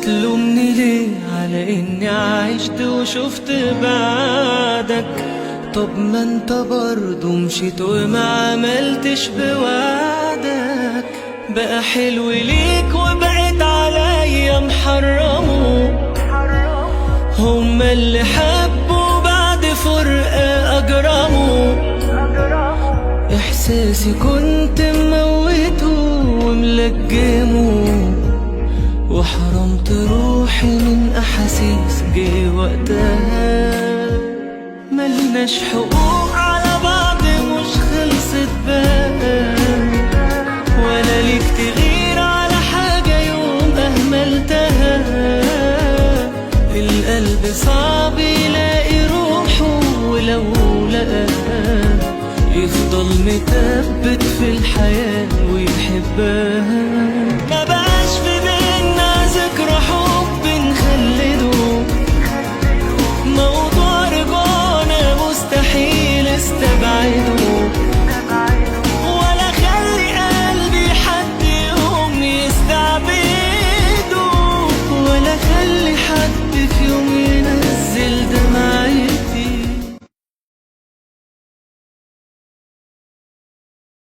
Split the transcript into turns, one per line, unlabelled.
بتلومني ليه على اني عشت وشفت بعدك؟ طب ما انت برضو مشيت وما عملتش بوعدك. بقى حلو ليك وبقيت عليا محرمه، هما اللي حبوا بعد فرقة أجرموا. إحساسي كنت مموته وملجمه، وحرمت روحي من أحاسيس جه وقتها. ملناش حقوق على بعض مش خلصت بقى، ولا ليك تغير على حاجة يوم أهملتها. القلب صعب يلاقي روحه ولو لقاها، يفضل متثبت في الحياة ويحبها.